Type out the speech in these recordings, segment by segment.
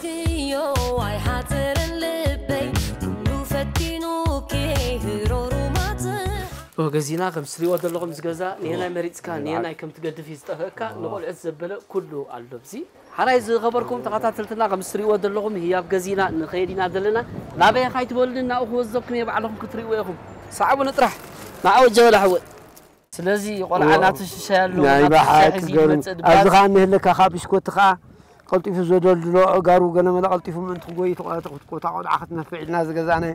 ክዮ ኣይሓጽርን ልበይ ኩሉ ፈቲኑ ኬህሮሩ ማጽ ገዚና ከም ትሪእዎ ዘለኹም ምስ ገዛ ንየናይ መሪፅካ ንየናይ ከም ትገድፍ እዩ ዝጠፍእካ። ንቆልዑት ዘበለ ኩሉ ኣሎ ኣብዚ። ሓራይ ዝኸበርኩም ተኸታተልትና ከም ትሪእዎ ዘለኹም ህያብ ገዚና ንኸይድ ኢና ዘለና። ናበይ ኻይትበሉኒ ናብኡ ክወስደኩም እየ፣ ባዕልኹም ክትሪእዎ ኢኹም። ሰዓቡኒ ጥራሕ። ንዓወት ጀበላ ሕወ ስለዚ ቆልዓ ናቱ ሽሻይ ኣሎ። ናይ ብሓቂ ገርም። ኣብዚ ከዓ እንህለካ ካብ ብሽኮቲ ከዓ ቀልጢፉ ዘደልድሎ ኣእጋሩ ገለ መለ ቀልጢፉ ምእንቲ ክጎይ ተቆጣጠ ክትቆታ ቆልዓ ክትነፍዕ ኢልና ዝገዛእናዮ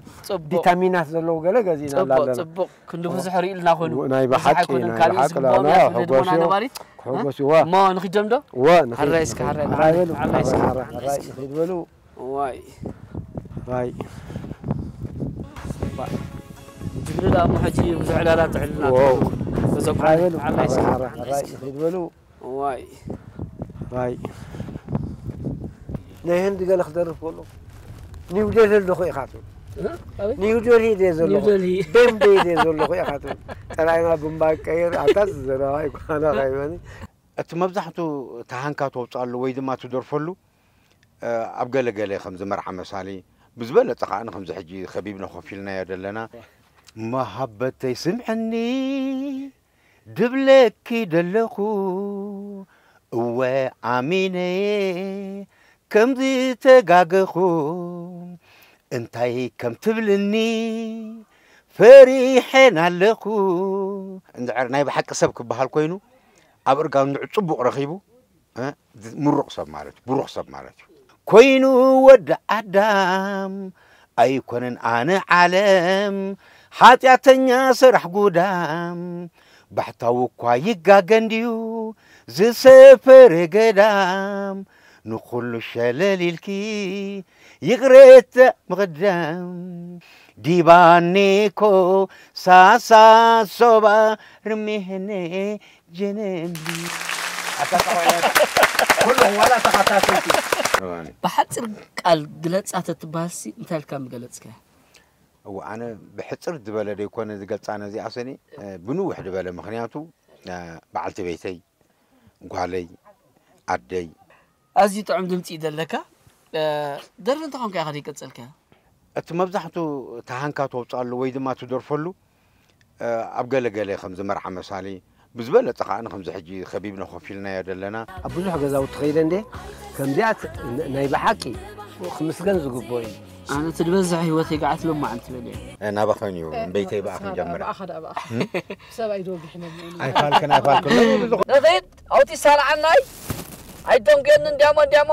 ቪታሚናት ዘለዎ ገለ ገዚእናላ ኣለና። ጽቡቕ ክንዲ ብዙሕ ርኢ ኢልና ኮይኑ ናይ ብሓቂ ናይ ብሓቂ ላና ሕጎስ እዩ። ነባሪት ሕጎስ እዩ። እሞ ንኽጀም ዶ? ወ ሓራይ እስከ ሓራይ ሓራይ በሉ ሓራይ እስከ ሓራይ ንኽድ በሉ። ዋይ ዋይ ዋይ ጅግሪ ደኣ እሞ ሕጂ ብዙሕ ዕላላ ትዕልና ዋው። በዞም ሓራይ በሉ ሓራይ እስከ ሓራይ ሓራይ ንኽድ በሉ። ዋይ ዋይ ናይ ህንዲ ገለ ክደርፍ ከሎ ኒው ዴልሂ ኣለኹ ኢኻ ትብል። ኒው ዴልሂ ድየ ዘለኹ ኒው ዴልሂ። ቦምበይ ድየ ዘለኹ ኢኻ ትብል። ጠላይና ግንባር ቀይር ኣታ ዝዘረባ ይኳና ካይበኒ እቲ መብዛሕቱ ተሃንካ ተውፅኣሉ ወይ ድማ ትደርፈሉ ኣብ ገለ ገለ ከምዚ መርዓ መሳሊ ብዝበለፀ ከዓ ንከምዚ ሕጂ ከቢብና ኮፍ ኢልናዮ ዘለና መሃበተይ ስምዕኒ ድብለኪ ደለኹ እወ ኣሚነየ ከም ዝተጋገኹ እንታይ ከም ትብልኒ ፈሪሐን ኣለኹ። እንድሕር ናይ ብሓቂ ሰብ ክበሃል ኮይኑ ኣብ እርጋን ንዑ ፅቡቕ ረኺቡ እ፣ ምሩቕ ሰብ ማለት እዩ፣ ብሩኽ ሰብ ማለት እዩ። ኮይኑ ወዲ ኣዳም ኣይኮነን ኣነ ዓለም ሓጢኣተኛ ሰራሕ ጉዳም ባሕታዊ እኳ ይጋገ እንድዩ ዝሰፈረ ገዳም ንኹሉ ሸለል ኢልኪ ይቕሬታ ምቕዳም ዲባኒ ኮ ሳሳ ሶባ ርሚህኒ ጀነን ኩሉ ዋላ ተኸታተልቲ ብሓፂር ቃል ግለፃ ተትበሃልሲ እንታይ ኢልካ ምገለፅካ? እወ ኣነ ብሕፅር ዝበለ ደይኮነ ዝገልፃ ነዚኣ ሰኒ ብንውሕ ዝበለ ምክንያቱ በዓልቲ ቤተይ ጓለይ ኣደይ ኣዝዩ ጥዑም ድምፂ እዩ ዘለካ። ደርፊ እንተኾንካ ኢኻ ዘይቀፀልካ? እቲ መብዛሕቱ ተሃንካ ተውፅኣሉ ወይ ድማ ትደርፈሉ ኣብ ገለ ገለ ከምዚ መርዓ መሳሊ ብዝበለፀ ከዓ ንከምዚ ሕጂ ከቢብና ኮፍ ኢልናዮ ዘለና ኣብ ብዙሕ ገዛውቲ ኸይደ እንዴ ከምዚኣት ናይ ብሓቂ ክምስገን ዝግብኦ እዩ። ኣነ እቲ ዝበዝሕ ህይወተይ ገዓት ሎማዓንቲ በለ እየ። ናባ ኮይኑ እምበይተይ ብኣ ክንጀምር ብኣኻ ደኣ ብኣኻ ሰብኣይ ዶ ጊሕመኒ ኣይፋልክን ኣይፋልክን ንኺድ ኣብቲ ሳልዓናይ ኣይደንጉየኒ እንዲያሞ እንዲያሞ